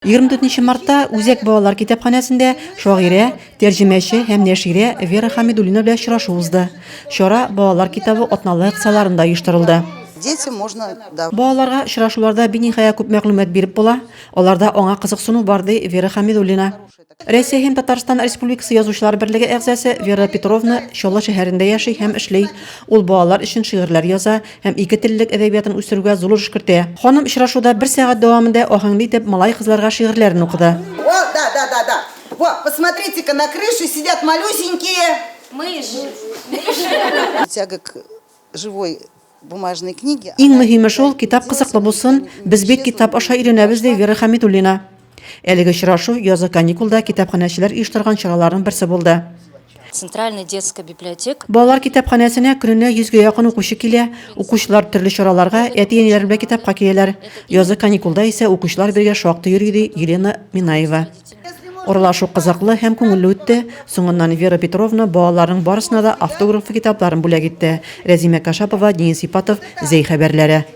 24 нче мартта Үзәк балалар китапханәсендә шагыйрә, тәрҗемәче һәм нәширә Вера Хамидуллина белән очрашу узды. Чара Балалар китабы атналыгы кысаларында оештырылды. Детям можно, да. Балаларга очрашуларда биниһая күп мәгълүмат биреп була, аларда аңа кызыксыну бар, ди Вера Хамидуллина. Рәсәй һәм Татарстан Республикасы Язучылар берлеге әгъзасы Вера Петровна Чаллы шәһәрендә яши һәм эшли. Ул балалар өчен шигырьләр яза һәм икетеллелек әдәбиятын үстерүгә зур өлеш кертә. Ханым очрашуда бер сәгать дәвамында аһәңле итеп малай-кызларга шигырьләрен укыды. Во, да, да, да, да. Во, посмотрите-ка, на крыше сидят малюсенькие. Мыши. Тяга к живой бумажной книге. Иң мөһиме шул, китап кызыклы булсын, без бит китап аша өйрәнәбез, ди Вера Хәмидуллина. Әлеге очрашу язгы каникулда китапханәчеләр оештырган чараларның берсе булды. Центральная детская библиотека. Балалар китапханәсенә көненә йөзгә якын укучы килә. Укучылар төрле чараларга, әти-әниләре белән китапка киләләр. Язгы каникулда исә укучылар бергә шактый йөри, ди Елена Минаева. Аралашу кызыклы һәм күңелле үтте. Соңыннан Вера Петровна балаларның барысына да автографлы китапларын бүләк итте. Рәзимә Кашапова, Денис Ипатов, Зәй хәбәрләре.